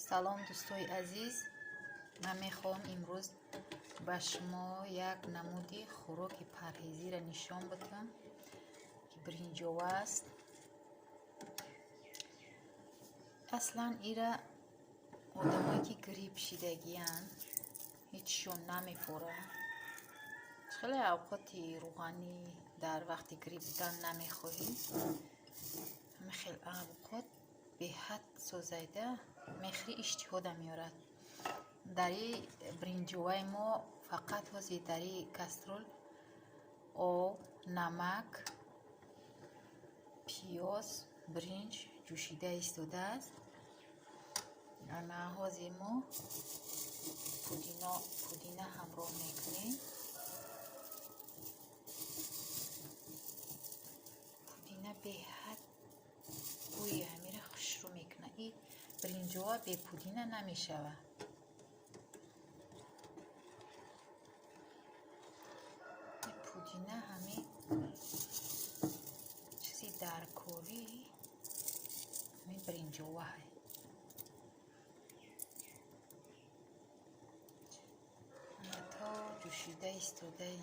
Салом, дӯстои азиз. Ман мехоҳам имрӯз ба шумо як намуди хӯроки парҳезиро нишон бидиҳам, ки биринҷова аст. Аслан ира одамое, ки грипп шидагиянд, ҳечшон намепорад. Хеле авқоти рӯғанӣ дар вақти грипп будан намехоҳӣ. Ҳамин хел авқот беҳад созайда мехӯрӣ, иштиҳода меорад. Дар и биринҷоваи мо фақат ҳозир дар и кастрюл об, намак, пиёз, биринҷ ҷӯшида истодааст. Ана ҳозир мо пудина ҳамроҳ мекунем. Пудина беҳад бӯи ҳамира хушрӯ мекунад. И биринҷова бе пудина намешавад. Пудина ҳамин чизи даркорӣ ҳамин биринҷоваҳай. То ҷӯшида истодаи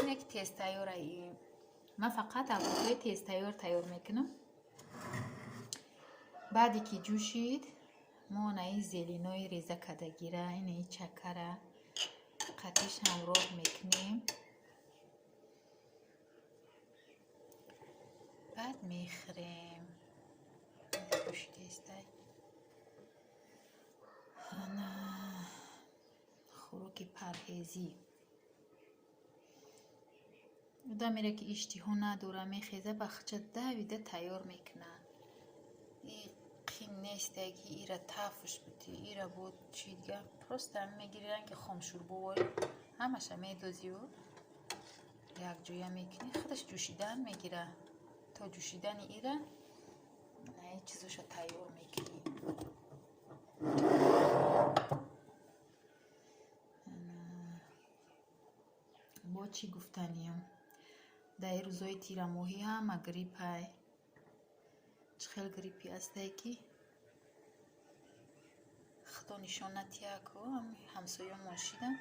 ине ки тезтайёра. Ман фақат авқотҳои тезтайёр тайёр мекунам. Баъде ки ҷӯшид, мо наи зелинои реза кардагира, инаи чакара қатиш ҳамроҳ мекунем. Баъд мехӯрем. Ҷӯшида. Ана хӯроки парҳезӣ. Одамере ки иштиҳо надора, мехеза, ба хича давида тайёр мекунад. И қин несте, ки ира тафш бути, ира буд чи дига. Просто мегири, ранги хомшӯрбоворӣ ҳамаша медозию якҷоя мекунӣ, худаш ҷӯшидан мегира. То ҷӯшидани ира наи чизоша тайёр мекунӣ. Бо чӣ гуфтаниям? Дар ин рӯзҳои тирамоҳӣ ҳама гриппай. Чӣ хел гриппи ҳастае, ки худо нишон натиҳад ку, ҳамсоёмон шидан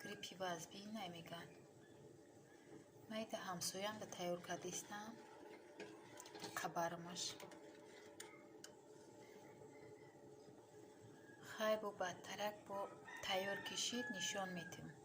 гриппи вазбӣ намегӯянд. Ман ида ҳамсоямда тайёр кардистам қабармаш. Хай, бо бадтарак бо тайёр кишид, нишон медиҳам.